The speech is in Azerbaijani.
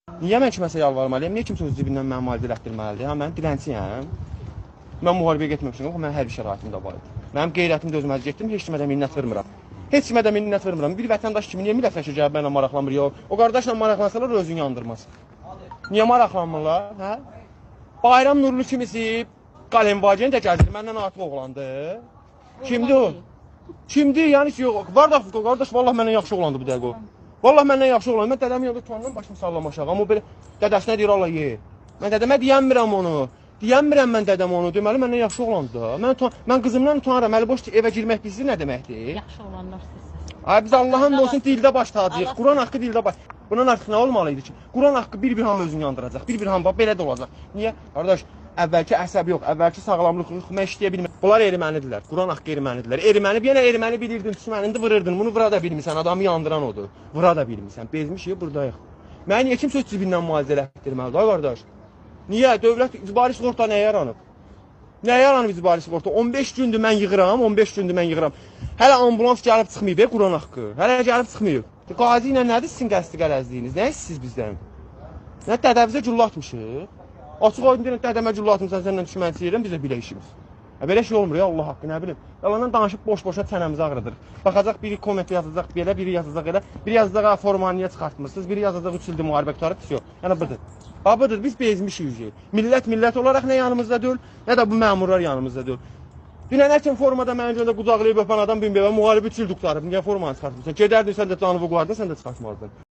Niyə mən kiməsə yalvarmalıyam? Niyə kimsə öz cibindən mənə müalicə elətdirməlidir? Ha, mən dilənçiyəm. Mən müharibəyə getməmişəm, yox, mənim hərbi şəraitim də var idi. Mənim qeyrətim dözməz getdim, heç kimə də minnət vurmuram. Heç kimə də minnət vurmuram. Bir vətəndaş kimi niyə millət vəkili gəlib mənlə maraqlanmır? Yox, o qardaşla maraqlansalar özünü yandırmaz. Niyə maraqlanmırlar, hə? Bayram Nurlu kimisi Qalenvagen də gəzir, məndən artıq oğlandı. Kimdir o? Kimdir? Yəni ki, yox, var da qardaş, vallah məndən yaxşı oğlandı bu dəqiqə o. Vallah məndən yaxşı oğlandı. Mən dədəmin yanında utanıram, başımı sallam aşağı. Amma o belə dədəsinə deyir Allah ye. Mən dədəmə deyəmirəm onu. Deyəmirəm mən dədəm onu. Deməli məndən yaxşı oğlandı da. Mən qızımdan utanıram. Əli boş evə girmək bizdir nə deməkdir? Yaxşı olanlar sizsiniz. Ay biz Allah'ın da olsun dildə baş tacıyıq. Allah- Quran haqqı dildə baş. Bundan artıq nə olmalı idi ki? Quran haqqı bir-bir hamı özünü yandıracaq. Bir-bir hamı bax belə də olacaq. Niyə? Qardaş, əvvəlki əsəb yox, əvvəlki sağlamlıq yox, mən işləyə bilmirəm. Bunlar ermənidirlər. Quran haqqı ermənidirlər. Erməni, yenə erməni bilirdin, düşmənini vururdun. Bunu vura da bilmirsən, adamı yandıran odur. Vura da bilmirsən. Bezmişik, buradayıq. Məni niyə kimsə öz cibindən müalicə elətdirməlidir, ay qardaş? Niyə? Dövlət icbari sığorta nəyə yaranıb? Nəyə yaranıb icbari sığorta? 15 gündür mən yığıram, 15 gündür mən yığıram. Hələ ambulans gəlib çıxmayıb, Quran haqqı. Hələ gəlib çıxmayıb. Qazi ilə nədir sizin qəsdi qərəzliyiniz? Nə istəyirsiniz bizdən? Nə dədəmizə güllə atmışıq? Açıq aydın deyirəm, dədəmə güllə atmısan, səninlə düşmənçilik edirəm, bizə belə işimiz. Ha, belə şey olmur ya Allah haqqı, nə bilim. Yalandan danışıb boş-boşa çənəmizi ağrıdırıq. Baxacaq biri komment yazacaq belə, biri yazacaq elə, biri yazacaq ha formanı niyə çıxartmırsınız, biri yazacaq 3 ildir müharibə qurtarıb, yox. Yəni budur. Ha budur, biz bezmişik. Millət millət olaraq nə yanımızda deyil, nə də bu məmurlar yanımızda deyil. Dünən nə kim formada məni görəndə qucaqlayıb öpən adam bu gün belə müharibə 3 ildir qurtarıb. Niyə formanı çıxartmırsan? Gedərdin sən də canını qoyardın, sən də çıxartmazdın.